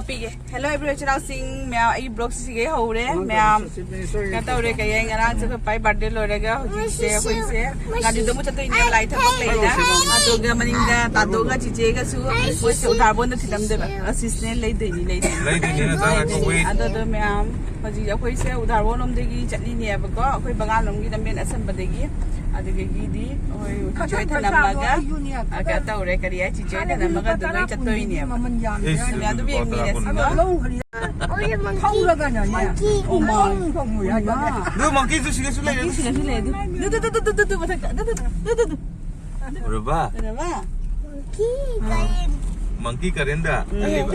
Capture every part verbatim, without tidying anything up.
ꯄꯤꯒꯦ꯫ Hello everyone, ꯏꯆꯤꯟ ꯏꯅꯥꯎꯁꯤꯡ, ꯃꯌꯥꯝ ꯑꯩꯒꯤ vlogꯁꯤꯒ ꯍꯧꯔꯦ꯫ ꯃꯌꯥꯝ ꯀꯩꯅꯣ ꯇꯧꯔꯦ, ꯀꯩ ꯍꯥꯏ, ꯉꯔꯥꯡ ꯆꯠꯈꯣꯏ ꯄꯥꯏ birthday ꯂꯣꯏꯔꯒ ꯍꯧꯖꯤꯛꯁꯦ ꯑꯩꯈꯣꯏꯁꯦ ꯒꯥꯔꯤꯗ ꯑꯃꯨꯛ ꯆꯠꯇꯣꯏꯅꯦꯕ, ꯂꯥꯏ ꯊꯕꯛ ꯂꯩꯅ꯫ ꯑꯗꯨꯒ ꯃꯅꯤꯡꯗ ꯇꯥꯗꯣꯒ ꯆꯤꯆꯦꯒꯁꯨ ꯃꯣꯏꯁꯦ ꯎꯗꯥꯔꯕꯣꯟꯗ ꯊꯤꯜꯂꯝꯗꯣꯏꯕ꯫ ꯑꯁꯤꯁꯤꯅ ꯂꯩꯗꯣꯏꯅꯤ, ꯂꯩꯗꯣꯏꯅꯤ꯫ ꯂꯩꯗꯣꯏꯅꯤ, ꯅꯆꯥ ꯉꯥꯏꯈꯣ, wait꯫ ꯑꯗꯣ, ꯑꯗꯣ ꯃꯌꯥꯝ ꯍꯧꯖꯤꯛ ꯑꯩꯈꯣꯏꯁꯦ ꯎꯗꯥꯔꯕꯣꯟ ꯂꯣꯝꯗꯒꯤ ꯆꯠꯂꯤꯅꯦꯕꯀꯣ, ꯑꯩꯈꯣꯏ ꯕꯒꯥꯟ ꯂꯣꯝꯒꯤ ꯂꯝꯕꯦꯟ ꯑꯁꯝꯕꯗꯒꯤ꯫ ꯑꯗꯨꯗꯒꯤꯗꯤ ꯑꯩꯈꯣꯏ ꯆꯤꯆꯦ ꯍꯣꯏ ꯊꯅꯝꯃꯒ, ꯑ, ꯀꯩꯅꯣ ꯇꯧꯔꯦ, ꯀꯔꯤ ꯍꯥꯏ, ꯆꯤꯆꯦ ꯍꯣꯏ ꯊꯅꯝꯃꯒ ꯑꯗꯨ ꯂꯣꯏ ꯆꯠꯇꯣꯏꯅꯦꯕ꯫ ꯏꯁ, ꯑꯗꯨꯝ ꯂꯨꯄꯥ ꯇꯔꯥ ꯌꯦꯡꯃꯤꯟꯅꯁꯤ꯫ ꯀꯨꯟ꯫ ꯊꯧꯔꯒꯅꯅꯦ꯫ ꯃꯪꯀꯤ, ꯑꯣ, ꯃꯥ꯫ ꯃꯪꯀꯤ꯫ ꯑꯗꯨ ꯃꯪꯀꯤꯁꯨ ꯁꯤꯒꯁꯨ ꯂꯩꯔꯦ꯫ ꯁꯤꯒꯁꯨ ꯂꯩ ꯑꯗꯨ꯫ ꯑꯗꯨ, ꯑꯗꯨ, ꯑꯗꯨ, ꯃꯊꯛꯇ꯫ ꯑꯗꯨ, ꯑꯗꯨ, ꯑꯗꯨ, ꯑꯗꯨ꯫ ꯎꯔꯕ? ꯎꯔꯕ? ꯃꯪꯀꯤ ꯀꯔꯦꯟ꯫ ꯃꯪꯀꯤ ꯀꯔꯦꯟꯗ ꯎꯝ꯫ ꯆꯠꯂꯤꯕ?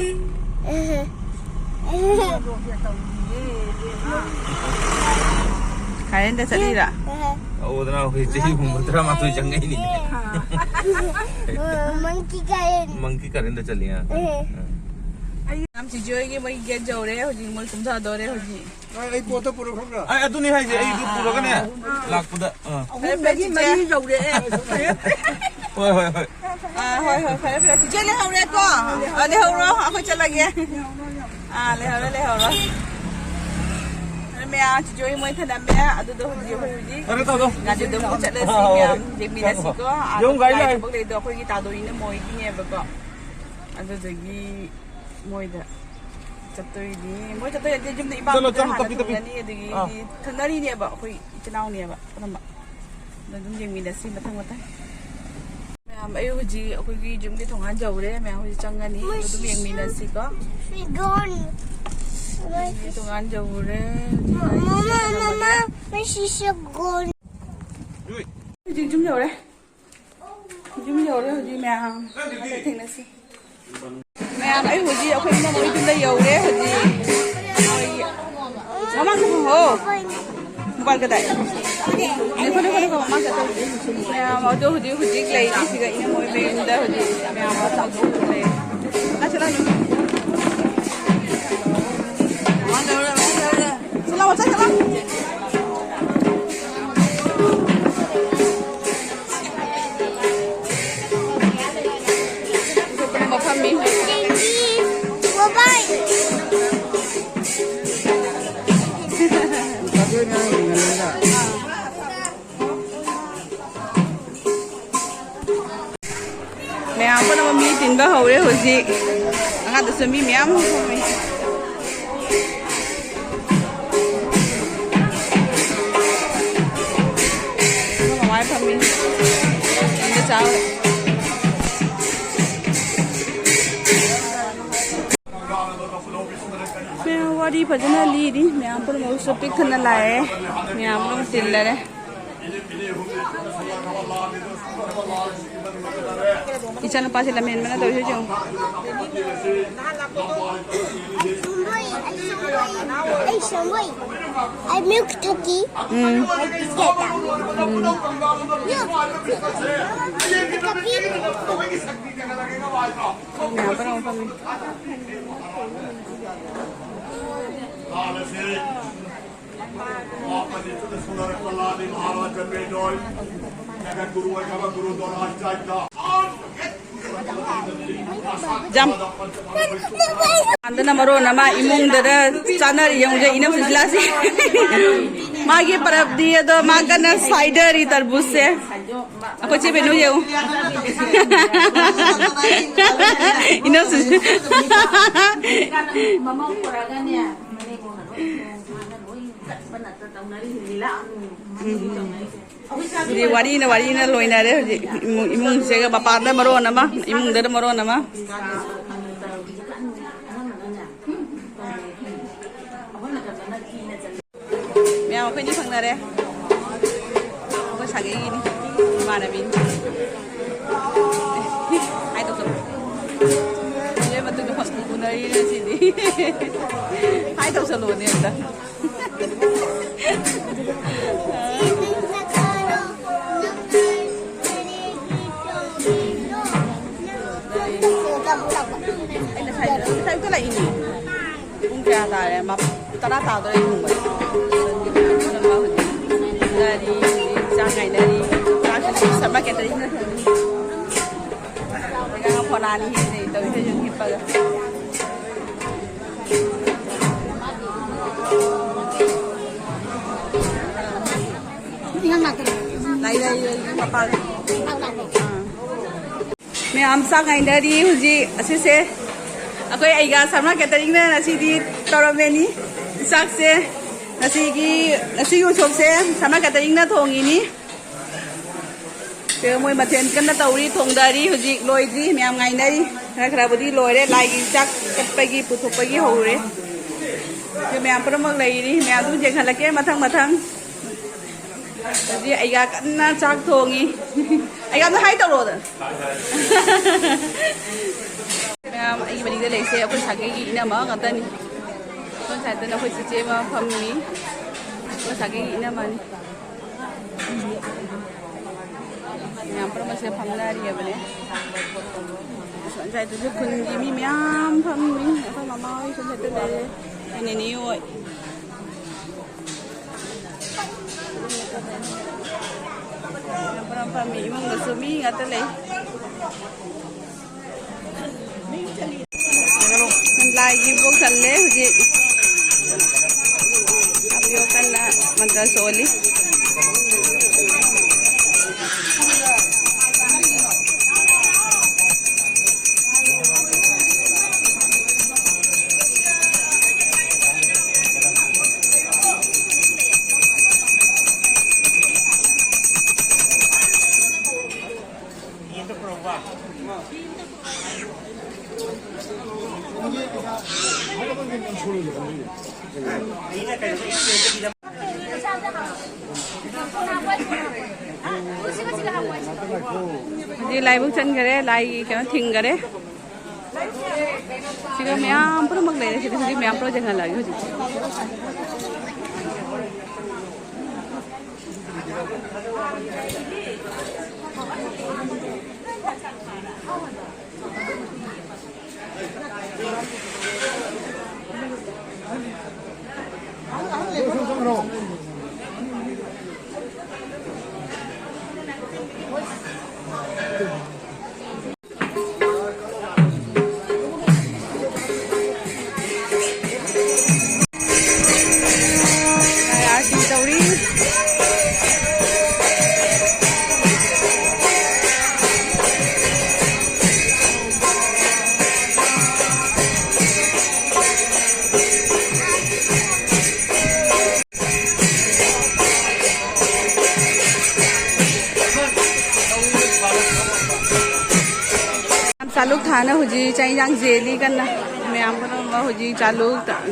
ꯀꯔꯦꯟꯗ ꯆꯠꯂꯤꯔꯥ? ꯑꯧꯗꯅ ꯑꯩꯈꯣꯏ ꯆꯍꯤ ꯍꯨꯝꯐꯨ ꯇꯔꯥꯃꯥꯊꯣꯏ ꯆꯪꯉꯛꯏꯅꯤꯅꯦ꯫ ꯃꯪꯀꯤ ꯀꯔꯦꯟ꯫ ꯃꯪꯀꯤ ꯀꯔꯦꯟꯗ ꯆꯠꯂꯤ, ꯑ꯫ ꯎꯝ꯫ ꯑ꯫ ꯌꯥꯝ ꯆꯤꯆꯦ ꯍꯣꯏꯒꯤ ꯃꯣꯏ gate ꯌꯧꯔꯦ ꯍꯧꯖꯤꯛ, ꯃꯣꯏ ꯀꯨꯝꯊꯗꯣꯔꯦ ꯍꯧꯖꯤꯛ꯫ ꯑꯩ, ꯑꯩ ꯄꯣꯠꯇꯣ ꯄꯨꯔꯛꯈ꯭ꯔꯕ꯭ꯔꯥ? ꯑꯩ ꯑꯗꯨꯅꯤ ꯍꯥꯏꯁꯦ, ꯑꯩ ꯑꯗꯨ ꯄꯨꯔꯒꯅꯦ, ꯂꯥꯛꯄꯗ, ꯑ꯫ ꯐꯔꯦ, ꯐꯔꯦ, ꯑꯍꯨꯝꯗꯒꯤ ꯆꯤꯆꯦ꯫ ꯃꯔꯤ ꯌꯧꯔꯛꯑꯦ꯫ ꯍꯣꯏ, ꯍꯣꯏ, ꯍꯣꯏ꯫ ꯑꯥ, ꯍꯣꯏ, ꯍꯣꯏ, ꯐꯔꯦ, ꯐꯔꯦ꯫ ꯆꯤꯆꯦ ꯂꯩꯍꯧꯔꯦꯀꯣ? ꯑꯥ, ꯂꯩꯍꯧꯔꯣ, ꯑꯩꯈꯣꯏ ꯆꯠꯂꯒꯦ꯫ ꯑꯥ, ꯂꯩꯍꯧꯔꯣ, ꯂꯩꯍꯧꯔꯣ꯫ ꯐꯔꯦ, ꯃꯌꯥꯝ ꯆꯤꯆꯦ ꯍꯣꯏ ꯃꯣꯏ ꯊꯅꯝꯃꯦ꯫ ꯑꯗꯨꯗꯣ ꯍꯧꯖꯤꯛ ꯑꯩꯈꯣꯏ ꯍꯧꯖꯤꯛ ꯐꯔꯦ, ꯇꯥꯗꯣ꯫ ꯒꯥꯔꯤꯗ ꯑꯃꯨꯛ ꯆꯠꯂꯁꯤ, ꯑꯥ, ꯍꯣꯏ, ꯃꯌꯥꯝ ꯍꯣꯏ꯫ ꯌꯦꯡꯃꯤꯟꯅꯁꯤꯀꯣ꯫ ꯑꯥꯗ ꯌꯨꯝ ꯒꯥꯔꯤ ꯂꯥꯛꯑꯦ꯫ ꯊꯕꯛ ꯂꯩꯗꯣ ꯑꯩꯈꯣꯏꯒꯤ ꯇꯥꯗꯣꯏꯅ ꯃꯣꯏꯒꯤꯅꯦꯕꯀꯣ꯫ ꯑꯗꯨꯗꯒꯤ ꯃꯣꯏꯗ ꯆꯠꯇꯣꯏꯅꯤ꯫ ꯃꯣꯏ ꯆꯠꯇꯣꯏ ꯅꯠꯇꯦ, ꯌꯨꯝꯗ ꯏꯄꯥ ꯆꯠꯂꯣ, ꯆꯠꯂꯣ, ꯍꯥꯟꯅ ꯇꯞꯄꯤ, ꯇꯞꯄꯤ꯫ ꯊꯨꯡꯅꯅꯤ, ꯑꯗꯒꯤ ꯑꯥ꯫ ꯊꯨꯡꯅꯔꯤꯅꯦꯕ ꯑꯩꯈꯣꯏ ꯏꯆꯤꯟ ꯏꯅꯥꯎꯅꯦꯕ ꯑꯅꯝꯕ꯫ ꯑꯗꯣ ꯑꯗꯨꯝ ꯌꯦꯡꯃꯤꯟꯅꯁꯤ ꯃꯊꯪ ꯃꯊꯪ꯫ ꯃꯌꯥꯝ, ꯑꯩ ꯍꯧꯖꯤꯛ ꯑꯩꯈꯣꯏꯒꯤ ꯌꯨꯝꯒꯤ ꯊꯣꯡꯒꯥꯟ ꯌꯧꯔꯦ꯫ ꯃꯌꯥꯝ ꯍꯧꯖꯤꯛ ꯆꯪꯉꯅꯤ꯫ ꯑꯗꯨꯝ ꯌꯦꯡꯃꯤꯟꯅꯁꯤꯀꯣ꯫ ꯌꯨꯝꯒꯤ ꯊꯣꯡꯒꯥꯟ ꯌꯧꯔꯦ꯫ ꯍꯧꯖꯤꯛ ꯃꯃꯥ, ꯃꯃꯥ, ꯃꯁꯤꯁꯨ ꯒꯣꯟ꯫ ꯍꯧꯖꯤꯛ ꯌꯨꯝ ꯌꯧꯔꯦ꯫ ꯌꯨꯝ ꯌꯧꯔꯦ ꯍꯧꯖꯤꯛ ꯃꯌꯥꯝ꯫ ꯑꯗ ꯊꯦꯡꯅꯁꯤ꯫ ꯃꯌꯥꯝ, ꯑꯩ ꯍꯧꯖꯤꯛ ꯑꯩꯈꯣꯏ ꯏꯅꯝꯃ ꯍꯣꯏ ꯌꯨꯝꯗ ꯌꯧꯔꯦ ꯍꯧꯖꯤꯛ꯫ ꯃꯃꯥꯡꯗ ꯍꯪꯉꯣ꯫ ꯃꯣꯕꯥꯏꯜ ꯀꯗꯥꯏ? ꯂꯦꯞꯈꯣ, ꯂꯦꯞꯈꯣ, ꯂꯦꯞꯈꯣ, ꯃꯃꯥꯡ ꯆꯠꯇꯧꯔꯤ꯫ ꯃꯌꯥꯝ ꯑꯗꯣ ꯍꯧꯖꯤꯛ, ꯍꯧꯖꯤꯛ ꯂꯩꯔꯤ ꯁꯤꯒ ꯏꯅꯝꯃ ꯍꯣꯏ ꯃꯌꯨꯝꯗ ꯍꯧꯖꯤꯛ ꯃꯌꯥꯝ ꯆꯥꯎꯊꯣꯛꯑ ꯂꯩꯔꯦ꯫ ꯆꯠꯂꯣ, ꯆꯠꯂꯣ꯫ ꯏꯟꯕ ꯍꯧꯔꯦ ꯍꯧꯖꯤꯛ꯫ ꯃꯈꯥꯗꯁꯨ ꯃꯤ ꯃꯌꯥꯝ ꯑꯃ ꯐꯝꯃꯤ꯫ ꯃꯃꯥꯏ ꯐꯝꯃꯤ꯫ ꯏꯟꯕ ꯆꯥ ꯍꯧꯔꯦ꯫ ꯃꯌꯥꯝ ꯋꯥꯔꯤ ꯐꯖꯅ ꯂꯤꯔꯤ꯫ ꯃꯌꯥꯝ ꯄꯨꯝꯅꯃꯛꯁꯨ ꯄꯤꯛ ꯊꯟꯅ ꯂꯥꯛꯑꯦ꯫ ꯃꯌꯥꯝ ꯑꯗꯨꯝ ꯇꯤꯜꯂꯔꯦ꯫ ꯏꯆꯥꯅꯨꯄꯥꯁꯦ ꯂꯝꯍꯦꯟꯕꯅ ꯇꯧꯔꯤꯁꯦ ꯌꯦꯡꯉꯨ꯫ ꯑꯩ ꯁꯣꯝꯕꯣꯏ, ꯑꯩ ꯁꯣꯝꯕꯣꯏ꯫ ꯑꯩ ꯁꯣꯝꯕꯣꯏ꯫ ꯑꯩ ꯃꯤꯜꯛ ꯊꯛꯀꯤ꯫ ꯎꯝ꯫ ꯑꯩ ꯕꯤꯁꯀꯦꯠ ꯆꯥ꯫ ꯎꯝ꯫ ꯌꯨ꯫ ꯀꯣꯐꯤ꯫ ꯃꯌꯥꯝ ꯄꯨꯝꯅꯃꯛ ꯐꯝꯃꯤ꯫ ꯖꯝ꯫ ꯑꯗꯨꯅ ꯃꯔꯣꯟ ꯑꯃ ꯏꯃꯨꯡꯗꯗ ꯆꯥꯅꯔꯤ ꯌꯦꯡꯉꯨꯁꯦ, ꯏꯅꯝ ꯁꯨꯁꯤꯂꯥꯁꯤ꯫ ꯃꯥꯒꯤ ꯄꯔꯕꯗꯤ ꯑꯗꯣ ꯃꯥ ꯀꯟꯅ ꯁꯥꯏꯗꯔꯤ ꯇꯔꯕꯨꯖꯁꯦ꯫ ꯑꯩꯈꯣꯏ ꯆꯦ ꯕꯦꯅꯨ ꯌꯦꯡꯉꯨ꯫ ꯏꯅꯝ ꯁꯨꯁꯤ-, ꯎꯝ꯫ ꯍꯧꯖꯤꯛ ꯋꯥꯔꯤꯅ ꯋꯥꯔꯤꯅ ꯂꯣꯏꯅꯔꯦ꯫ ꯍꯧꯖꯤꯛ ꯏꯃꯨꯡ, ꯏꯃꯨꯡꯁꯤꯒ ꯃꯄꯥꯟꯗ ꯃꯔꯣꯟ ꯑꯃ, ꯏꯃꯨꯡꯗꯅ ꯃꯔꯣꯟ ꯑꯃ꯫ ꯃꯌꯥꯝ ꯑꯩꯈꯣꯏꯅꯤ ꯐꯪꯅꯔꯦ꯫ ꯑꯩꯈꯣꯏ ꯁꯥꯒꯩꯒꯤꯅꯤ, ꯏꯃꯥꯟꯅꯕꯤꯅꯤ꯫ ꯍꯥꯏ ꯇꯧꯁꯜꯂꯨ꯫ ꯏꯕꯦꯝꯃ, ꯃꯇꯨꯡꯗ ꯐꯣꯟ ꯎꯅꯔꯤꯅꯦ ꯁꯤꯗꯤ꯫ ꯍꯥꯏ ꯇꯧꯁꯜꯂꯨꯅꯦ ꯑꯝꯇ꯫ ꯑꯩꯅ ꯉꯁꯥꯏ, ꯉꯁꯥꯏ ꯑꯌꯨꯛꯇ ꯂꯥꯛꯏꯅꯦ꯫ ꯄꯨꯡ ꯀꯌꯥ ꯇꯥꯔꯦ? ꯃꯥ-, ꯇꯔꯥ ꯇꯥꯗꯣꯔꯦ ꯊꯣꯡꯕ꯫ ꯉꯥꯏꯔꯤ, ꯆꯥꯛ ꯉꯥꯏꯅꯔꯤ꯫ ꯆꯥꯛꯁꯤꯁꯨ ꯁꯝꯃꯔ ꯀꯦꯇꯔꯤꯡꯅ ꯊꯣꯡꯉꯤ꯫ ꯑꯉꯥꯡ ꯐꯣꯂꯥꯅꯤ ꯍꯦꯟꯅ ꯇꯧꯔꯤꯁꯦ ꯌꯨꯝ ꯍꯤꯞꯄꯒ꯫ ꯂꯥꯛꯏ, ꯂꯥꯛꯏ, ꯂꯥꯛꯏ, ꯃꯄꯥꯜ꯫ ꯑꯥ꯫ ꯃꯌꯥꯝ ꯆꯥꯛ ꯉꯥꯏꯅꯔꯤ ꯍꯧꯖꯤꯛ꯫ ꯑꯁꯤꯁꯦ ꯑꯩꯈꯣꯏ ꯑꯩꯒꯥ ꯁꯔꯃ ꯀꯦꯇꯔꯤꯡꯅ ꯉꯁꯤꯗꯤ ꯇꯧꯔꯝꯃꯦꯅꯤ ꯆꯥꯛꯁꯦ꯫ ꯉꯁꯤꯒꯤ, ꯉꯁꯤꯒꯤ ꯎꯁꯣꯞꯁꯦ ꯁꯔꯃ ꯀꯦꯇꯔꯤꯡꯅ ꯊꯣꯡꯉꯤꯅꯤ꯫ ꯁꯤꯗ ꯃꯣꯏ ꯃꯊꯦꯜ ꯀꯟꯅ ꯇꯧꯔꯤ, ꯊꯣꯡꯗꯔꯤ, ꯍꯧꯖꯤꯛ ꯂꯣꯏꯗ꯭ꯔꯤ, ꯃꯌꯥꯝ ꯉꯥꯏꯅꯔꯤ꯫ ꯈꯔ ꯈꯔꯕꯨꯗꯤ ꯂꯣꯏꯔꯦ, ꯂꯥꯏꯒꯤ ꯆꯥꯛ ꯀꯠꯄꯒꯤ ꯄꯨꯊꯣꯛꯄꯒꯤ ꯍꯧꯔꯦ꯫ ꯁꯤ ꯃꯌꯥꯝ ꯄꯨꯝꯅꯃꯛ ꯂꯩꯔꯤ, ꯃꯌꯥꯝꯗꯨ ꯌꯦꯡꯍꯜꯂꯛꯀꯦ ꯃꯊꯪ ꯃꯊꯪ꯫ ꯍꯧꯖꯤꯛ ꯑꯩꯒꯥ ꯀꯟꯅ ꯆꯥꯛ ꯊꯣꯡꯉꯤ꯫ ꯑꯩꯒꯥꯗꯣ ꯍꯥꯏ ꯇꯧꯔꯣꯗ꯫ ꯃꯌꯥꯝ ꯑꯩꯒꯤ ꯃꯅꯤꯡꯗ ꯂꯩꯁꯦ ꯑꯩꯈꯣꯏ ꯁꯥꯒꯩꯒꯤ ꯏꯅꯝꯃ ꯉꯥꯛꯇꯅꯤ꯫ ꯑꯩꯈꯣꯏ ꯁꯥꯏꯗꯅ ꯑꯩꯈꯣꯏ ꯆꯤꯆꯦ ꯑꯃ ꯐꯝꯃꯤ꯫ ꯑꯩꯈꯣꯏ ꯁꯥꯒꯩꯒꯤ ꯏꯅꯝꯃꯅꯤ꯫ ꯃꯌꯥꯝ ꯄꯨꯝꯅꯃꯛꯁꯦ ꯐꯝꯅꯔꯤꯕꯅꯦ꯫ ꯉꯁꯥꯏꯗꯁꯨ ꯈꯨꯟꯒꯤ ꯃꯤ ꯃꯌꯥꯝ ꯐꯝꯃꯤ꯫ ꯑꯩꯈꯣꯏ ꯃꯃꯥ ꯍꯣꯏꯁꯨ ꯍꯦꯛꯇ ꯂꯩꯔꯦ꯫ ꯑꯩꯈꯣꯏ ꯅꯦꯅꯦ ꯍꯣꯏ꯫ ꯃꯌꯥꯝ ꯄꯨꯝꯅꯃꯛ ꯐꯝꯃꯤ꯫ ꯏꯃꯨꯡꯗꯁꯨ ꯃꯤ ꯉꯥꯛꯇ ꯂꯩ꯫ ꯂꯥꯏꯒꯤ ꯏꯕꯣꯛ ꯆꯜꯂꯦ ꯍꯧꯖꯤꯛ꯫ ꯍꯥꯞꯄꯤꯌꯣ ꯀꯟꯅ ꯃꯟꯇ꯭ꯔ ꯁꯣꯜꯂꯤ꯫ ꯍꯧꯖꯤꯛ ꯂꯥꯏꯕꯨꯛ ꯆꯟꯈꯔꯦ, ꯂꯥꯏꯒꯤ ꯀꯩꯅꯣ ꯊꯤꯡꯈꯔꯦ꯫ ꯁꯤꯗ ꯃꯌꯥꯝ ꯄꯨꯝꯅꯃꯛ ꯂꯩꯔꯦ, ꯁꯤꯗ ꯍꯧꯖꯤꯛ ꯃꯌꯥꯝ ꯄꯨꯝꯅꯃꯛ ꯆꯪꯍꯜꯂꯛꯑꯒꯦ ꯍꯧꯖꯤꯛ꯫ ꯑꯥꯔꯇꯤ ꯇꯧꯔꯤ꯫ ꯆꯥꯂꯨꯛ ꯊꯥꯅ ꯍꯧꯖꯤꯛ ꯆꯥꯛ ꯏꯟꯖꯥꯡ ꯖꯦꯜꯂꯤ ꯀꯟꯅ꯫ ꯃꯌꯥꯝ ꯄꯨꯝꯅꯃꯛ ꯍꯧꯖꯤꯛ ꯆꯥꯂꯨꯛ ꯊꯥ-,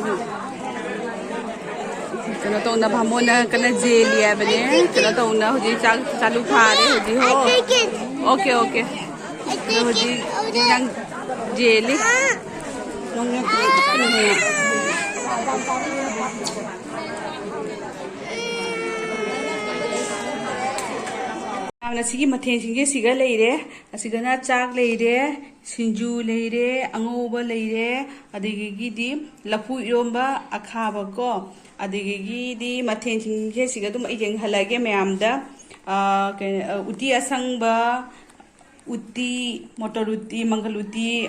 ꯀꯩꯅꯣ ꯇꯧꯅ ꯕꯥꯃꯣꯟꯅ ꯀꯟꯅ ꯖꯦꯜꯂꯤ ꯍꯥꯏꯕꯅꯦ꯫ ꯀꯩꯅꯣ ꯇꯧꯅ ꯍꯧꯖꯤꯛ ꯆꯥꯛ ꯆꯥꯂꯨꯛ ꯊꯥꯔꯦ ꯍꯧꯖꯤꯛ ꯍꯣ꯫ Okay, okay. ꯑꯗꯣ ꯍꯧꯖꯤꯛ ꯏꯟꯖꯥꯡ ꯖꯦꯜꯂꯤ꯫ ꯌꯥꯝꯅ ꯁꯤꯒꯤ ꯃꯊꯦꯜꯁꯤꯡꯁꯦ ꯁꯤꯒ ꯂꯩꯔꯦ꯫ ꯑꯁꯤꯗꯅ ꯆꯥꯛ ꯂꯩꯔꯦ, ꯁꯤꯡꯖꯨ ꯂꯩꯔꯦ, ꯑꯉꯧꯕ ꯂꯩꯔꯦ, ꯑꯗꯒꯤꯗꯤ ꯂꯐꯨ ꯏꯔꯣꯝꯕ ꯑꯈꯥꯕꯀꯣ, ꯑꯗꯒꯤꯗꯤ ꯃꯊꯦꯜꯁꯤꯡꯁꯦ ꯁꯤꯒ ꯑꯗꯨꯝ ꯑꯩ ꯌꯦꯡꯍꯜꯂꯒꯦ ꯃꯌꯥꯝꯗ꯫ ꯑꯥ, ꯀꯩꯅꯣ, ꯑ, ꯎꯇꯤ ꯑꯁꯪꯕ, ꯎꯇꯤ, ꯃꯣꯇꯣꯔ ꯎꯇꯤ, ꯃꯪꯒꯜ ꯎꯇꯤ,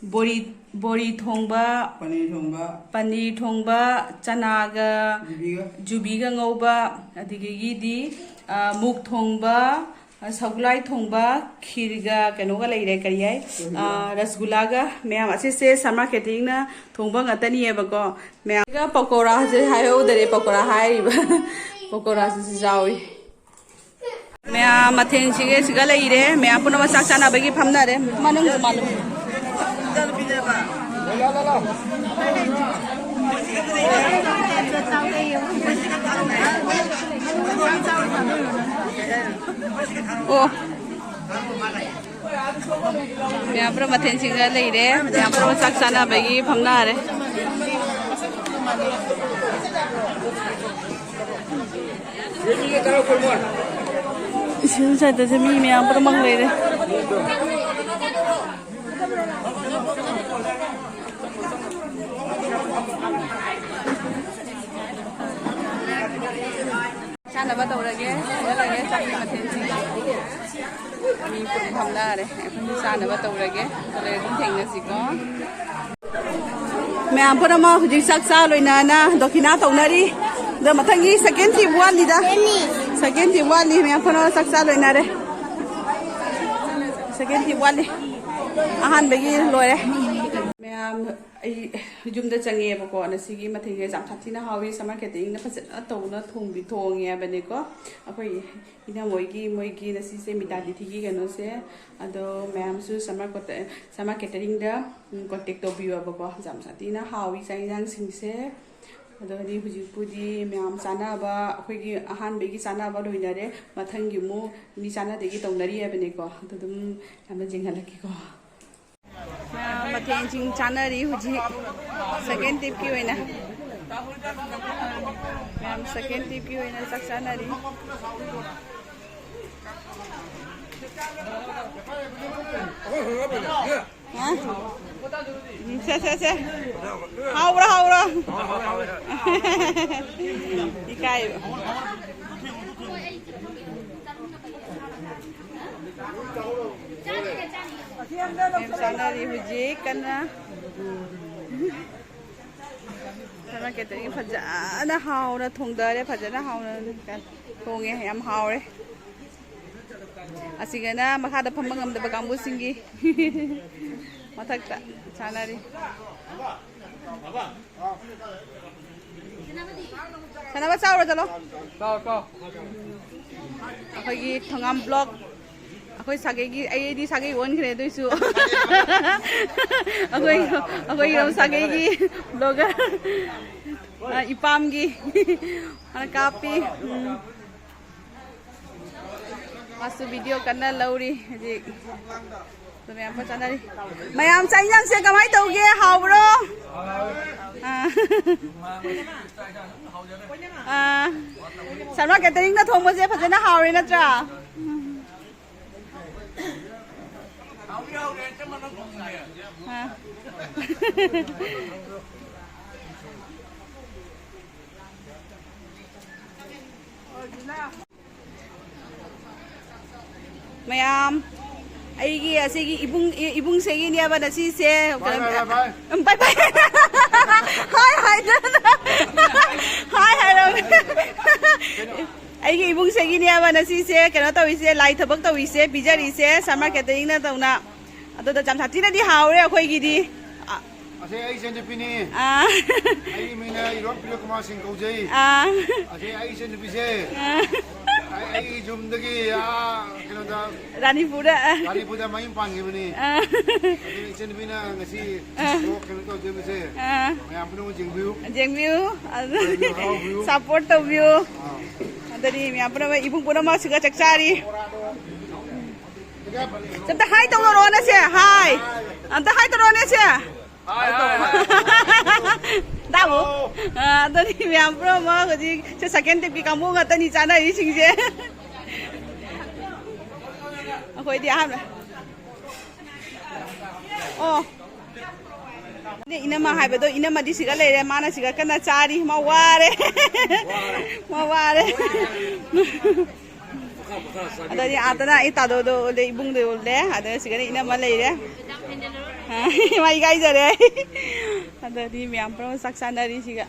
ꯕꯣꯔꯤ, ꯕꯣꯔꯤ ꯊꯣꯡꯕ, ꯄꯅꯤꯔ ꯊꯣꯡꯕ꯫ ꯄꯅꯤꯔ ꯊꯣꯡꯕ, ꯆꯅꯥꯒ ꯖꯨꯕꯤꯒ꯫ ꯖꯨꯕꯤꯒ ꯉꯧꯕ, ꯑꯗꯒꯤꯗꯤ, ꯑ, ꯃꯨꯛ ꯊꯣꯡꯕ, ꯑ, ꯁꯒꯨꯂꯥꯏ ꯊꯣꯡꯕ, ꯈꯤꯔꯒ ꯀꯩꯅꯣꯒ ꯂꯩꯔꯦ, ꯀꯔꯤ ꯍꯥꯏ? ꯔꯁꯒꯨꯂꯥ꯫ ꯑ, ꯔꯁꯒꯨꯂꯥꯒ꯫ ꯃꯌꯥꯝ ꯑꯁꯤꯁꯦ ꯁꯝꯃꯔ ꯀꯦꯇꯔꯤꯡꯅ ꯊꯣꯡꯕ ꯉꯥꯛꯇꯅꯤꯑꯕꯀꯣ꯫ ꯃꯌꯥꯝꯒ ꯄꯀꯣꯔꯥꯁꯦ ꯍꯥꯏꯍꯧꯗꯔꯦ, ꯄꯀꯣꯔꯥ ꯍꯥꯏꯔꯤꯕ꯫ ꯄꯀꯣꯔꯥꯁꯤꯁꯨ ꯌꯥꯎꯏ꯫ ꯃꯌꯥꯝ ꯃꯊꯦꯜꯁꯤꯡꯁꯦ ꯁꯤꯒ ꯂꯩꯔꯦ꯫ ꯃꯌꯥꯝ ꯄꯨꯝꯅꯃꯛ ꯆꯥꯛ ꯆꯥꯅꯕꯒꯤ ꯐꯝꯅꯔꯦ꯫ ꯃꯅꯨꯡꯗ ꯃꯥꯜꯂꯨ꯫ ꯑꯣ꯫ ꯃꯌꯥꯝ ꯄꯨꯝꯅꯃꯛ ꯃꯊꯦꯜꯁꯤꯡꯒ ꯂꯩꯔꯦ꯫ ꯃꯌꯥꯝ ꯄꯨꯝꯅꯃꯛ ꯆꯥꯛ ꯆꯥꯅꯕꯒꯤ ꯐꯝꯅꯔꯦ꯫ ꯏꯁꯤꯡ ꯁꯥꯏꯗꯁꯦ ꯃꯤ ꯃꯌꯥꯝ ꯄꯨꯝꯅꯃꯛ ꯂꯩꯔꯦ꯫ ꯆꯥꯅꯕ ꯇꯧꯔꯒꯦ, ꯇꯧꯔꯒꯦ, ꯆꯥꯛꯀꯤ ꯃꯊꯦꯜꯁꯤꯡ꯫ ꯃꯤ ꯄꯨꯡ ꯐꯝꯅꯔꯦ꯫ ꯑꯩꯈꯣꯏꯁꯨ ꯆꯥꯅꯕ ꯇꯧꯔꯒꯦ꯫ ꯇꯧꯔꯒ ꯑꯗꯨꯝ ꯊꯦꯡꯅꯁꯤꯀꯣ꯫ ꯃꯌꯥꯝ ꯄꯨꯝꯅꯃꯛ ꯍꯧꯖꯤꯛ ꯆꯥꯛ ꯆꯥ ꯂꯣꯏꯅꯅ ꯗꯣꯈꯤꯅꯥ ꯇꯧꯅꯔꯤ꯫ ꯑꯗꯣ ꯃꯊꯪꯒꯤ ꯁꯦꯀꯦꯟ ꯇ꯭ꯔꯤꯞ ꯋꯥꯠꯂꯤꯗ꯫ ꯁꯦꯀꯦꯟ ꯇ꯭ꯔꯤꯞ ꯋꯥꯠꯂꯤ꯫ ꯃꯌꯥꯝ ꯄꯨꯝꯅꯃꯛ ꯆꯥꯛ ꯆꯥ ꯂꯣꯏꯅꯔꯦ꯫ ꯁꯦꯀꯦꯟ ꯇ꯭ꯔꯤꯞ ꯋꯥꯠꯂꯤ꯫ ꯑꯍꯥꯟꯕꯒꯤ ꯂꯣꯏꯔꯦ꯫ ꯃꯌꯥꯝ ꯑꯩ ꯌꯨꯝꯗ ꯆꯪꯉꯦꯕꯀꯣ꯫ ꯉꯁꯤꯒꯤ ꯃꯊꯦꯜꯁꯦ ꯌꯥꯝ ꯁꯥꯊꯤꯅ ꯍꯥꯎꯏ꯫ ꯁꯝꯃꯔ ꯀꯦꯇꯔꯤꯡꯅ ꯐꯖꯅ ꯇꯧꯅ ꯊꯣꯡꯕꯤ ꯊꯣꯡꯉꯦ ꯍꯥꯏꯕꯅꯤꯀꯣ꯫ ꯑꯩꯈꯣꯏ ꯏꯅꯝꯃꯣꯏꯒꯤ, ꯃꯣꯏꯒꯤ ꯉꯁꯤꯁꯦ ꯃꯤꯇꯥꯗꯤꯊꯤꯒꯤ ꯀꯩꯅꯣꯁꯦ꯫ ꯑꯗꯣ ꯃꯌꯥꯝꯁꯨ ꯁꯝꯃꯔ ꯀꯣꯇ-, ꯁꯝꯃꯔ ꯀꯦꯇꯔꯤꯡꯗ, ꯎꯝ, ꯀꯣꯟꯇꯦꯛ ꯇꯧꯕꯤꯌꯣꯕꯀꯣ꯫ ꯌꯥꯝ ꯁꯥꯊꯤꯅ ꯍꯥꯎꯏ ꯆꯥꯛ ꯌꯦꯟꯁꯥꯡꯁꯤꯡꯁꯦ꯫ ꯑꯗꯣ ꯍꯥꯏꯗꯤ ꯍꯧꯖꯤꯛꯄꯨꯗꯤ ꯃꯌꯥꯝ ꯆꯥꯅꯕ, ꯑꯩꯈꯣꯏꯒꯤ ꯑꯍꯥꯟꯕꯒꯤ ꯆꯥꯅꯕ ꯂꯣꯏꯅꯔꯦ꯫ ꯃꯊꯪꯒꯤ ꯑꯃꯨꯛ ꯃꯤ ꯆꯥꯅꯗꯒꯤ ꯇꯧꯅꯔꯤ ꯍꯥꯏꯕꯅꯤꯀꯣ꯫ ꯑꯗꯨ ꯑꯗꯨꯝ ꯌꯥꯝꯅ ꯌꯦꯡꯍꯜꯂꯛꯀꯦꯀꯣ꯫ ꯃꯌꯥꯝ ꯃꯊꯦꯜꯁꯤꯡ ꯆꯥꯅꯔꯤ ꯍꯧꯖꯤꯛ꯫ ꯁꯦꯀꯦꯟ ꯇꯤꯞꯀꯤ ꯑꯣꯏꯅ, ꯃꯌꯥꯝ ꯁꯦꯀꯦꯟ ꯇꯤꯞꯀꯤ ꯑꯣꯏꯅ ꯆꯥꯛ ꯆꯥꯅꯔꯤ꯫ ꯍꯥ? ꯎꯝ, ꯁꯦ, ꯁꯦ, ꯁꯦ꯫ ꯍꯥꯎꯕ꯭ꯔꯥ, ꯍꯥꯎꯕ꯭ꯔꯥ? ꯏꯀꯥꯏꯕ꯫ ꯌꯥꯝ ꯆꯥꯅꯔꯤ ꯍꯧꯖꯤꯛ ꯀꯟꯅ꯫ ꯁꯝꯃꯔ ꯀꯦꯇꯔꯤꯡ ꯐꯖꯅ ꯍꯥꯎꯅ ꯊꯣꯡꯗꯔꯦ, ꯐꯖꯅ ꯍꯥꯎꯅ ꯊꯣꯡꯉꯦ, ꯌꯥꯝ ꯍꯥꯎꯔꯦ꯫ ꯑꯁꯤꯒꯅ ꯃꯈꯥꯗ ꯐꯝꯕ ꯉꯝꯗꯕ ꯀꯥꯡꯕꯨꯁꯤꯡꯒꯤ ꯃꯊꯛꯇ ꯆꯥꯅꯔꯤ꯫ ꯁꯥꯟꯅꯕ ꯆꯥꯎꯔꯣ, ꯆꯠꯂꯣ꯫ ꯆꯥꯎ, ꯆꯥꯎ꯫ ꯑꯩꯈꯣꯏꯒꯤ ꯊꯣꯉꯥꯝ ꯕ꯭ꯂꯣꯛ, ꯑꯩꯈꯣꯏ ꯁꯥꯒꯩꯒꯤ, ꯑꯩꯗꯤ ꯁꯥꯒꯩ ꯑꯣꯟꯈ꯭ꯔꯦ ꯑꯗꯨꯏꯁꯨ꯫ ꯑꯩꯈꯣꯏ, ꯑꯩꯈꯣꯏ ꯏꯔꯣꯝ ꯁꯥꯒꯩꯒꯤ ꯕ꯭ꯂꯣꯒꯔ, ꯑ, ꯏꯄꯥꯝꯒꯤ ꯍꯥꯟꯅ ꯀꯥꯞꯄꯤ꯫ ꯎꯝ꯫ ꯃꯥꯁꯨ ꯚꯤꯗꯤꯑꯣ ꯀꯟꯅ ꯂꯧꯔꯤ ꯍꯧꯖꯤꯛ꯫ ꯑꯗꯨ ꯃꯌꯥꯝ ꯄꯣꯠ ꯆꯥꯅꯔꯤ꯫ ꯃꯌꯥꯝ ꯆꯥꯛ ꯏꯟꯖꯥꯡꯁꯦ ꯀꯃꯥꯏꯅ ꯇꯧꯒꯦ? ꯍꯥꯎꯕ꯭ꯔꯣ? ꯑꯥ꯫ ꯑꯥ꯫ ꯁꯔꯃ ꯀꯦꯇꯔꯤꯡꯅ ꯊꯣꯡꯕꯁꯦ ꯐꯖꯅ ꯍꯥꯎꯔꯦ ꯅꯠꯇ꯭ꯔꯥ? ꯑꯥ꯫ ꯃꯌꯥꯝ, ꯑꯩꯒꯤ ꯑꯁꯤꯒꯤ ꯏꯕꯨꯡ, ꯏ-, ꯏꯕꯨꯡꯁꯤꯒꯤꯅꯦꯕ ꯉꯁꯤꯁꯦ꯫ ꯕꯥꯏ, ꯕꯥꯏ, ꯕꯥꯏ꯫ ꯎꯝ, ꯕꯥꯏ, ꯕꯥꯏ꯫ ꯍꯥꯏ, ꯍꯥꯏꯗꯅ꯫ ꯍꯥꯏ, ꯍꯥꯏꯔꯝꯃꯦ꯫ ꯑꯩꯒꯤ ꯏꯕꯨꯡꯁꯤꯒꯤꯅꯦꯕ ꯉꯁꯤꯁꯦ ꯀꯩꯅꯣ ꯇꯧꯔꯤꯁꯦ, ꯂꯥꯏ ꯊꯕꯛ ꯇꯧꯔꯤꯁꯦ, ꯄꯤꯖꯔꯤꯁꯦ, ꯁꯝꯃꯔ ꯀꯦꯇꯔꯤꯡꯅ ꯇꯧꯅ꯫ ꯑꯗꯨꯗ ꯌꯥꯝ ꯁꯥꯊꯤꯅꯗꯤ ꯍꯥꯎꯔꯦ ꯑꯩꯈꯣꯏꯒꯤꯗꯤ꯫ ꯑ-, ꯁꯦ ꯑꯩ ꯏꯆꯟꯅꯨꯄꯤꯅꯤ꯫ ꯑꯥ꯫ ꯑꯩꯒꯤ ꯃꯤꯡꯅ ꯏꯔꯣꯝ ꯄꯤꯔꯣ ꯀꯨꯃꯥꯔ ꯁꯤꯡ ꯀꯧꯖꯩ꯫ ꯑꯥ꯫ ꯑꯁꯦ ꯑꯩ ꯏꯆꯟꯅꯨꯄꯤꯁꯦ꯫ ꯑꯥ꯫ ꯑꯩ, ꯑꯩ ꯌꯨꯝꯗꯒꯤ, ꯑꯥ, ꯀꯩꯅꯣꯗ, ꯔꯥꯅꯤꯄꯨꯔꯗ꯫ ꯔꯥꯅꯤꯄꯨꯔꯗ ꯃꯌꯨꯝ ꯄꯥꯟꯈꯤꯕꯅꯤ꯫ ꯑꯥ꯫ ꯑꯗꯨꯅ ꯏꯆꯟꯅꯨꯄꯤꯅ ꯉꯁꯤ ꯑꯥ꯫ ꯀꯩꯅꯣ ꯇꯧꯖꯕꯁꯦ ꯑꯥ꯫ ꯃꯌꯥꯝ ꯄꯨꯝꯅꯃꯛ ꯌꯦꯡꯕꯤꯌꯨ꯫ ꯌꯦꯡꯕꯤꯌꯨ꯫ ꯑꯗꯨ ꯍꯔꯥꯎꯕꯤꯌꯨ꯫ ꯁꯞꯄꯣꯔꯠ ꯇꯧꯕꯤꯌꯨ꯫ ꯑꯥ꯫ ꯑꯗꯨꯗꯤ ꯃꯌꯥꯝ ꯄꯨꯝꯅꯃꯛ, ꯏꯕꯨꯡ ꯄꯨꯝꯅꯃꯛꯁꯤꯒ ꯆꯥꯛ ꯆꯥꯔꯤ꯫ ꯑꯝꯇ ꯍꯥꯏ ꯇꯧꯔꯛꯑꯣꯅꯦ ꯁꯦ, ꯍꯥꯏ꯫ ꯑꯝꯇ ꯍꯥꯏ ꯇꯧꯔꯛꯑꯣꯅꯦ ꯁꯦ꯫ ꯇꯥꯕ꯭ꯔꯣ? ꯑ, ꯑꯗꯨꯅꯤ ꯃꯌꯥꯝ ꯄꯨꯝꯅꯃꯛ ꯍꯧꯖꯤꯛ ꯁꯦ second tripꯀꯤ ꯀꯥꯡꯕꯨ ꯉꯥꯛꯇꯅꯤ ꯆꯥꯅꯔꯤꯁꯤꯡꯁꯦ꯫ ꯑꯩꯈꯣꯏꯗꯤ ꯑꯍꯥꯟꯕ꯫ ꯑꯣ꯫ ꯏꯅꯝꯃ ꯍꯥꯏꯕꯗꯣ, ꯏꯅꯝꯃꯗꯤ ꯁꯤꯒ ꯂꯩꯔꯦ, ꯃꯥꯅ ꯁꯤꯒ ꯀꯟꯅ ꯆꯥꯔꯤ, ꯃꯥ ꯋꯥꯔꯦ꯫ ꯃꯥ ꯋꯥꯔꯦ꯫ ꯑꯗꯨꯗꯤ ꯑꯥꯗꯅ ꯑꯩ ꯇꯥꯗꯣꯗꯣ ꯎꯠꯂꯦ, ꯏꯕꯨꯡꯗꯣ ꯎꯠꯂꯦ, ꯑꯗ ꯁꯤꯒꯅ ꯏꯅꯝꯃ ꯂꯩꯔꯦ꯫ ꯃꯥ ꯏꯀꯥꯏꯖꯔꯦ꯫ ꯑꯗꯨꯗꯤ ꯃꯌꯥꯝ ꯄꯨꯝꯅꯃꯛ ꯆꯥꯛ ꯆꯥꯅꯔꯤ ꯁꯤꯒ꯫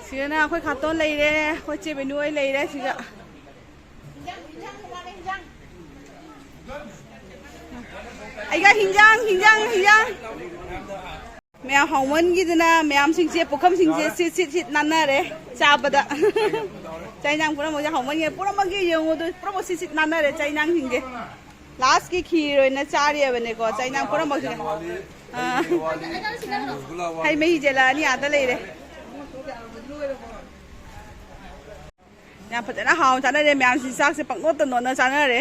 ꯁꯤꯒꯅ ꯑꯩꯈꯣꯏ ꯈꯥꯇꯣꯟ ꯂꯩꯔꯦ, ꯑꯩꯈꯣꯏ ꯆꯦ ꯕꯦꯅꯨ ꯍꯣꯏ ꯂꯩꯔꯦ ꯁꯤꯒ꯫ ꯑꯩꯒ ꯍꯤꯟꯖꯥꯡ, ꯍꯤꯟꯖꯥꯡ, ꯍꯤꯟꯖꯥꯡ꯫ ꯃꯌꯥꯝ ꯍꯥꯎꯃꯟꯒꯤꯗꯅ ꯃꯌꯥꯝꯁꯤꯡꯁꯦ, ꯄꯨꯈꯝꯁꯤꯡꯁꯦ ꯁꯤꯠ, ꯁꯤꯠ, ꯁꯤꯠ ꯅꯥꯟꯅꯔꯦ ꯆꯥꯕꯗ꯫ ꯆꯥꯛ ꯏꯟꯖꯥꯡ ꯄꯨꯝꯅꯃꯛꯁꯦ ꯍꯥꯎꯃꯟꯒꯤ, ꯄꯨꯝꯅꯃꯛꯀꯤ ꯌꯦꯡꯉꯨ ꯑꯗꯨ, ꯄꯨꯝꯅꯃꯛ ꯁꯤꯠ, ꯁꯤꯠ ꯅꯥꯟꯅꯔꯦ ꯆꯥꯛ ꯏꯟꯖꯥꯡꯁꯤꯡꯁꯦ꯫ Lastꯀꯤ ꯈꯤꯔ ꯑꯣꯏꯅ ꯆꯥꯔꯤꯕꯅꯦꯀꯣ, ꯆꯥꯛ ꯏꯟꯖꯥꯡ ꯄꯨꯝꯅꯃꯛꯁꯦ꯫ ꯑꯥ꯫ ꯍꯩ ꯃꯍꯤ ꯖꯦꯂꯥꯅꯤ ꯑꯥꯗ ꯂꯩꯔꯦ꯫ ꯌꯥꯝ ꯐꯖꯅ ꯍꯥꯎꯅ ꯆꯥꯅꯔꯦ ꯃꯌꯥꯝꯁꯤ, ꯆꯥꯛꯁꯦ ꯄꯪꯅꯣꯠꯇ ꯅꯣꯠꯅ ꯆꯥꯅꯔꯦ꯫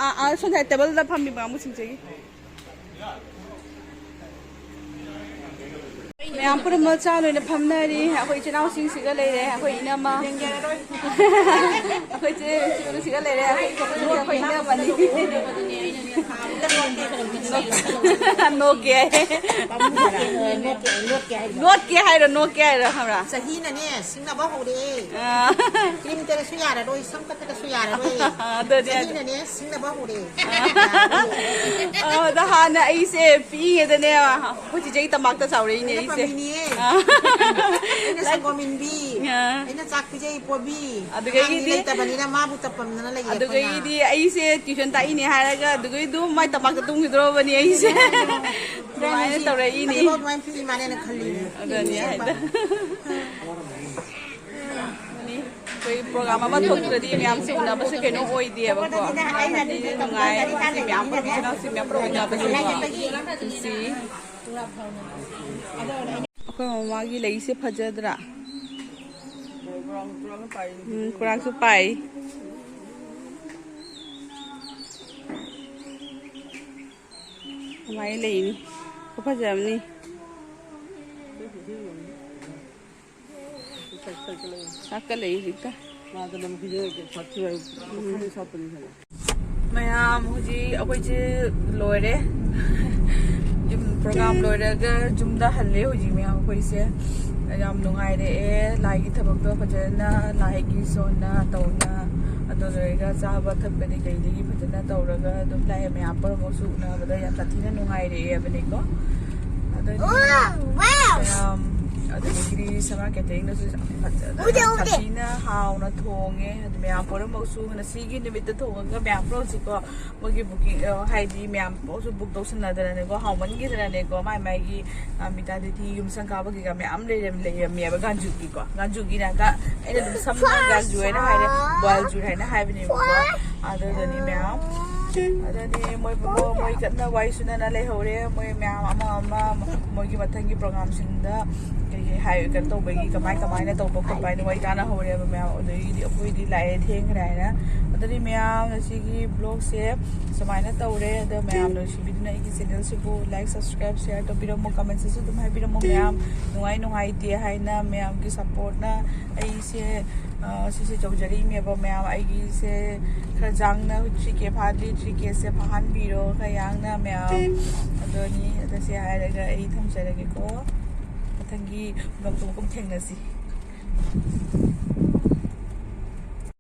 ꯑꯥ, ꯑꯥ, ꯁꯣꯝ ꯁꯥꯏꯗ ꯇꯦꯕꯜꯗ ꯐꯝꯃꯤꯕ ꯀꯥꯡꯕꯨꯁꯤꯡꯁꯤꯒꯤ꯫ ꯃꯌꯥꯝ ꯄꯨꯝꯅꯃꯛ ꯆꯥ ꯂꯣꯏꯅ ꯐꯝꯅꯔꯤ꯫ ꯑꯩꯈꯣꯏ ꯏꯆꯤꯜ ꯏꯅꯥꯎꯁꯤꯡꯁꯤꯒ ꯂꯩꯔꯦ, ꯑꯩꯈꯣꯏ ꯏꯅꯝꯃ꯫ ꯑꯩꯈꯣꯏ ꯆꯦ ꯁꯤꯒ ꯂꯩꯔꯦ, ꯑꯩꯈꯣꯏ ꯏꯅꯝꯃꯅꯤ꯫ ꯅꯣꯛꯀꯦ ꯍꯥꯏ꯫ ꯅꯣꯛꯀꯦ ꯍꯥꯏꯔꯣ, ꯅꯣꯛꯀꯦ ꯍꯥꯏꯔꯣ, ꯈꯪꯕ꯭ꯔꯥ? ꯆꯍꯤꯅꯅꯦ ꯁꯤꯡꯅꯕ ꯍꯧꯔꯛꯑꯦ꯫ ꯑꯥ꯫ ꯀ꯭ꯔꯤꯝ ꯇꯩꯔꯁꯨ ꯌꯥꯔꯔꯣꯏ, ꯁꯝ ꯀꯛꯊꯠꯂꯁꯨ ꯌꯥꯔꯔꯣꯏ꯫ ꯑꯗꯨꯗꯤ ꯆꯍꯤꯅꯅꯦ ꯁꯤꯡꯅꯕ ꯍꯧꯔꯛꯑꯦ꯫ ꯑꯥ꯫ ꯑꯗ ꯍꯥꯟꯅ ꯑꯩꯁꯦ ꯄꯤꯛꯏꯉꯩꯗꯅꯦ, ꯑꯩꯈꯣꯏ ꯆꯤꯆꯦꯒꯤ ꯇꯝꯄꯥꯛꯇ ꯆꯥꯎꯔꯛꯏꯅꯦ ꯑꯩꯁꯦ꯫ ꯏꯅꯦ꯫ ꯑꯩꯅ ꯁꯪꯒꯣꯝ ꯏꯟꯕꯤ꯫ ꯑꯥ꯫ ꯑꯩꯅ ꯆꯥꯛ ꯄꯤꯖꯩ ꯄꯣꯕꯤ꯫ ꯑꯗꯨꯗꯒꯤꯗꯤ ꯑꯉꯥꯡꯗꯤ ꯂꯩꯇꯕꯅꯤꯅ ꯃꯥꯕꯨ ꯆꯞꯄꯝꯗꯅ ꯂꯩꯌꯦ ꯑꯩꯈꯣꯏꯅ꯫ ꯑꯗꯨꯗꯒꯤꯗꯤ ꯑꯩꯁꯦ ꯇ꯭ꯌꯨꯁꯟ ꯇꯥꯛꯏꯅꯦ ꯍꯥꯏꯔꯒ ꯑꯗꯨꯗꯒꯤ ꯑꯗꯨꯝ ꯃꯥꯏ ꯇꯝꯄꯥꯛꯇ ꯇꯨꯝꯈꯤꯗ꯭ꯔꯣꯕꯅꯤ ꯑꯩꯁꯦ꯫ ꯑꯗꯨꯃꯥꯏꯅ ꯇꯧꯔꯛꯏꯅꯤ꯫ ꯑꯗꯨꯐꯥꯎ ꯑꯗꯨꯃꯥꯏꯅ ꯄꯤ ꯃꯥꯅꯦꯅ ꯈꯜꯂꯤꯅꯦ꯫ ꯑꯗꯨꯅꯤ ꯍꯥꯏꯗꯣ꯫ ꯑꯗꯨꯅꯤ꯫ ꯑꯩꯈꯣꯏ ꯄ꯭ꯔꯣꯒ꯭ꯔꯥꯝ ꯑꯃ ꯊꯣꯛꯇ꯭ꯔꯗꯤ ꯃꯌꯥꯝꯁꯦ ꯎꯅꯕꯁꯦ ꯀꯩꯅꯣ ꯑꯣꯏꯗꯦꯕꯀꯣ꯫ ꯑꯗꯨꯅꯗꯤ ꯅꯨꯡꯉꯥꯏ꯫ ꯁꯤ ꯃꯌꯥꯝ ꯄꯨꯟꯅ ꯎꯅꯕꯁꯦꯀꯣ꯫ ꯅꯨꯡꯁꯤ꯫ ꯑꯩꯈꯣꯏ ꯃꯃꯥꯒꯤ ꯂꯩꯁꯦ ꯐꯖꯗ꯭ꯔꯥ? ꯎꯝ, ꯀꯨꯔꯥꯛꯁꯨ ꯄꯥꯏ꯫ ꯃꯃꯥꯒꯤ ꯂꯩꯅꯤ꯫ ꯈꯨꯐꯖ ꯑꯃꯅꯤ꯫ ꯁꯥꯠꯀꯠꯂꯛꯏ ꯍꯧꯖꯤꯛꯇ꯫ ꯃꯥꯗꯣ ꯂꯝꯕꯤꯗ ꯁꯥꯠꯈꯤꯕ ꯍꯥꯏꯕ ꯃꯈꯜ ꯁꯥꯠꯄꯅꯤ ꯀꯩꯅꯣ꯫ ꯃꯌꯥꯝ ꯍꯧꯖꯤꯛ ꯑꯩꯈꯣꯏꯁꯦ ꯂꯣꯏꯔꯦ꯫ ꯌꯨꯝ ꯄ꯭ꯔꯣꯒ꯭ꯔꯥꯝ ꯂꯣꯏꯔꯒ ꯌꯨꯝꯗ ꯍꯜꯂꯦ ꯍꯧꯖꯤꯛ ꯃꯌꯥꯝ ꯑꯩꯈꯣꯏꯁꯦ꯫ ꯌꯥꯝ ꯅꯨꯡꯉꯥꯏꯔꯛꯑꯦ꯫ ꯂꯥꯏꯒꯤ ꯊꯕꯛꯇꯣ ꯐꯖꯅ ꯂꯥꯏꯒꯤ ꯁꯣꯟꯅ ꯇꯧꯅ ꯑꯗꯨ ꯂꯣꯏꯔꯒ ꯆꯥꯕ ꯊꯛꯄꯗꯤ ꯀꯩꯗꯒꯤ ꯐꯖꯅ ꯇꯧꯔꯒ ꯑꯗꯨꯝ ꯂꯥꯛꯑꯦ꯫ ꯃꯌꯥꯝ ꯄꯨꯝꯅꯃꯛꯁꯨ ꯎꯅꯕꯗ ꯌꯥꯝ ꯁꯥꯊꯤꯅ ꯅꯨꯡꯉꯥꯏꯔꯛꯑꯦꯕꯅꯤꯀꯣ꯫ ꯑꯗꯨꯅꯤ ꯃꯌꯥꯝ ꯑꯗꯨꯗꯒꯤꯗꯤ ꯁꯃꯥ ꯀꯦꯇꯔꯤꯡꯗꯁꯨ ꯐꯖꯅ ꯁꯥꯊꯤꯅ ꯍꯥꯎꯅ ꯊꯣꯡꯉꯦ꯫ ꯑꯗꯨ ꯃꯌꯥꯝ ꯄꯨꯝꯅꯃꯛꯁꯨ ꯉꯁꯤꯒꯤ ꯅꯨꯃꯤꯠꯇ ꯊꯣꯡꯉꯒ ꯃꯌꯥꯝ ꯄꯨꯝꯅꯃꯛꯁꯨꯀꯣ ꯃꯣꯏꯒꯤ ꯕꯨꯀꯤꯡ ꯍꯥꯏꯗꯤ ꯃꯌꯥꯝ ꯄꯨꯝꯅꯃꯛꯁꯨ ꯕꯨꯛ ꯇꯧꯁꯟꯅꯗꯅꯅꯦꯀꯣ ꯍꯥꯎꯃꯟꯈꯤꯗꯅꯅꯦꯀꯣ ꯃꯥꯏ ꯃꯥꯏꯒꯤ ꯑ, ꯃꯤꯇꯥ ꯗꯤꯊꯤ ꯌꯨꯝ ꯁꯪꯒꯥꯕ ꯀꯩꯀꯥ ꯃꯌꯥꯝ ꯂꯩꯔꯝ ꯂꯩꯔꯝꯃꯦꯕ ꯒꯥꯟꯖꯨꯒꯤꯀꯣ꯫ ꯒꯥꯟꯖꯨꯒꯤꯅ ꯒ-, ꯑꯩꯅ ꯑꯗꯨꯝ ꯁꯝꯅ ꯒꯥꯟꯖꯨ ꯍꯥꯏꯅ ꯍꯥꯏꯔꯦ, ꯒ꯭ꯋꯥꯜꯖꯨ ꯍꯥꯏꯅ ꯍꯥꯏꯕꯅꯦꯕꯀꯣ꯫ ꯑꯗꯨꯗꯅꯤ ꯃꯌꯥꯝ ꯑꯗꯨꯗꯤ ꯃꯣꯏ ꯃꯣꯏ ꯀꯟꯅ ꯋꯥꯔꯤ ꯁꯨꯅꯅ ꯂꯩꯍꯧꯔꯦ꯫ ꯃꯣꯏ ꯃꯌꯥꯝ ꯑꯃ ꯑꯃ ꯃꯣꯏꯒꯤ ꯃꯊꯪꯒꯤ ꯄ꯭ꯔꯣꯒ꯭ꯔꯥꯝꯁꯤꯡꯗ ꯀꯩꯀꯩ ꯍꯥꯏ ꯀꯩꯅꯣ ꯇꯧꯕꯒꯤ ꯀꯃꯥꯏ ꯀꯃꯥꯏꯅ ꯇꯧꯕ ꯈꯣꯠꯄ ꯍꯥꯏꯅ ꯋꯥꯔꯤ ꯇꯥꯟꯅꯍꯧꯔꯦꯕ ꯃꯌꯥꯝ꯫ ꯑꯗꯨꯗꯒꯤꯗꯤ ꯑꯩꯈꯣꯏꯗꯤ ꯂꯥꯛꯑꯦ ꯊꯦꯡꯈ꯭ꯔꯦ ꯍꯥꯏꯅ꯫ ꯑꯗꯨꯗꯤ ꯃꯌꯥꯝ ꯉꯁꯤꯒꯤ ꯕ꯭ꯂꯣꯛꯁꯦ ꯁꯨꯃꯥꯏꯅ ꯇꯧꯔꯦ꯫ ꯑꯗꯣ ꯃꯌꯥꯝꯅ ꯅꯨꯡꯁꯤꯕꯤꯗꯨꯅ ꯑꯩꯒꯤ ꯆꯦꯅꯦꯜꯁꯤꯕꯨ ꯂꯥꯏꯛ ꯁꯕꯁꯀ꯭ꯔꯥꯏꯕ ꯁꯤꯌꯔ ꯇꯧꯕꯤꯔꯝꯃꯣ ꯀꯃꯦꯟꯁꯤꯁꯨ ꯑꯗꯨꯝ ꯍꯥꯏꯕꯤꯔꯝꯃꯣ ꯃꯌꯥꯝ꯫ ꯅꯨꯡꯉꯥꯏ ꯅꯨꯡꯉꯥꯏꯇꯦ ꯍꯥꯏꯅ ꯃꯌꯥꯝꯒꯤ ꯁꯞꯄꯣꯔꯠꯅ ꯑꯩꯁꯦ ꯑ, ꯁꯤꯁꯦ ꯇꯧꯖꯔꯛꯏꯅꯦꯕ ꯃꯌꯥꯝ꯫ ꯑꯩꯒꯤꯁꯦ ꯈꯔ ꯖꯥꯡꯅ ꯊ꯭ꯔꯤ ꯀꯦ ꯐꯥꯗ꯭ꯔꯤ꯫ ꯊ꯭ꯔꯤ ꯀꯦꯁꯦ ꯐꯥꯍꯟꯕꯤꯔꯣ ꯈꯔ ꯌꯥꯡꯅ ꯃꯌꯥꯝ꯫ ꯑꯗꯨꯅꯤ ꯑꯗꯨꯁꯦ ꯍꯥꯏꯔꯒ ꯑꯩ ꯊꯝꯖꯔꯒꯦꯀꯣ꯫ ꯃꯊꯪꯒꯤ ꯕ꯭ꯂꯣꯛꯇ ꯑꯃꯨꯛ ꯊꯦꯡꯅꯁꯤ꯫